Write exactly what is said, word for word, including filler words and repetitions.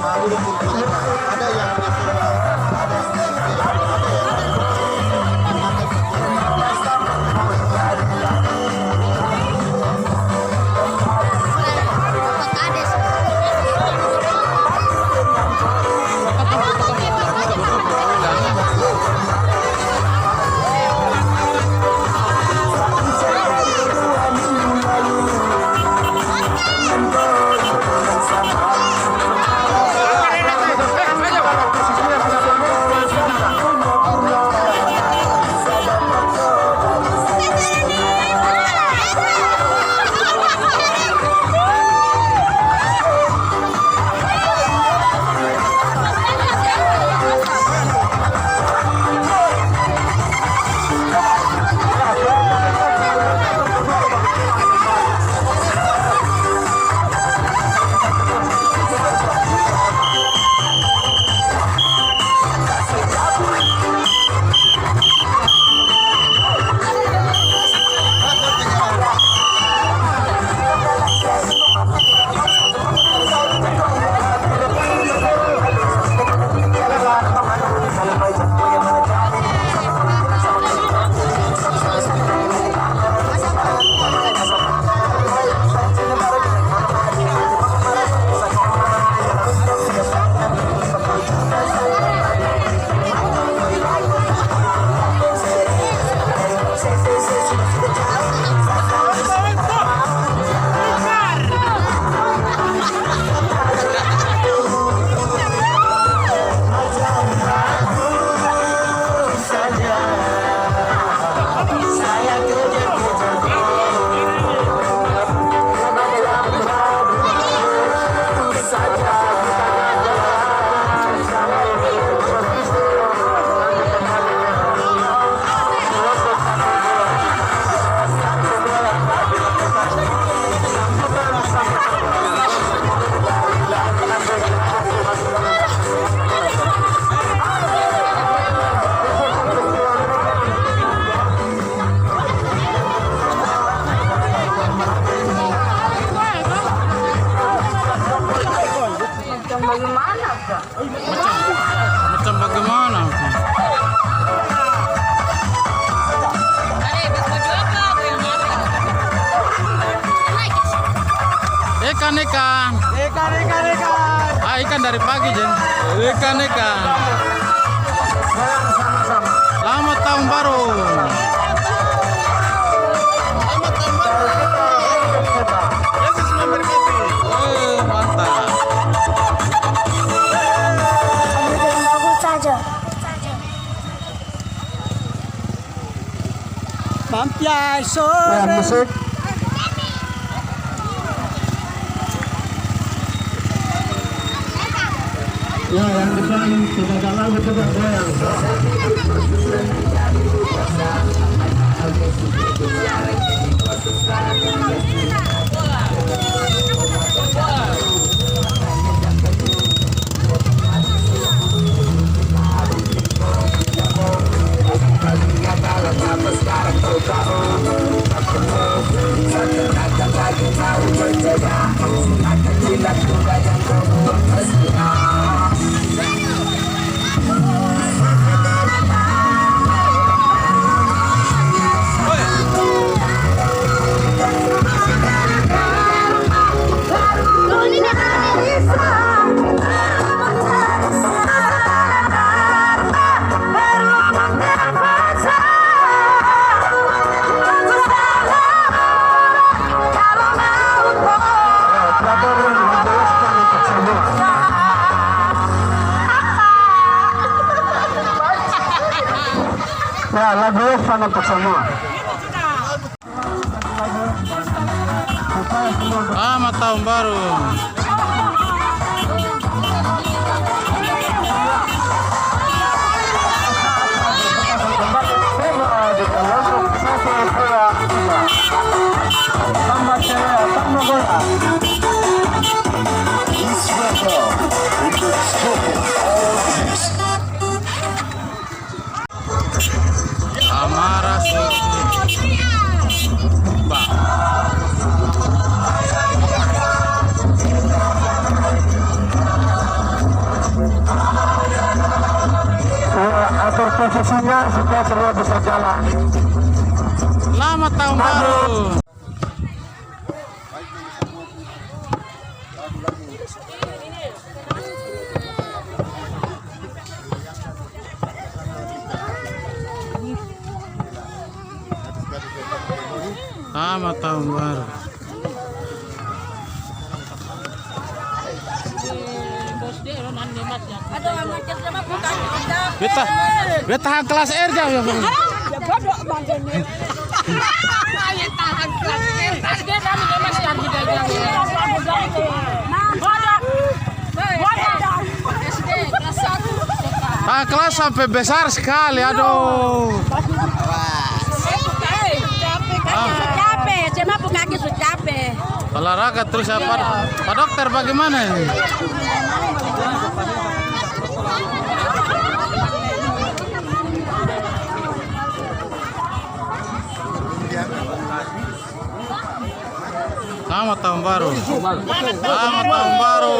Ada yang biasa, ada yang biasa. Macam, macam bagaimana? Ikan, ikan. Ikan, ikan, ikan. Ah, ikan dari pagi, Jen. Ikan, ikan. Selamat tahun baru. Selamat tahun baru. Yesus memberkati. Eh, mantap. Bagus saja. Mampiai sore. Ya, musik. Ya, yang depan, kita jalan, kita goyang. Ya, lagu Evan untuk semua. Selamat tahun baru. Tambah cewek, tambah bola. Amara Susu. Ba. Posisinya supaya semua bisa jalan. Selamat tahun baru. Selamat tahun baru. Beta, beta tahan kelas R jauh ya. Ah, kelas sampai besar sekali, aduh. Capek, kaki su capek, SMA pun kaki su capek. Olahraga terus ya, Pak, Pak Dokter, bagaimana ini? Selamat tahun baru. Selamat tahun baru.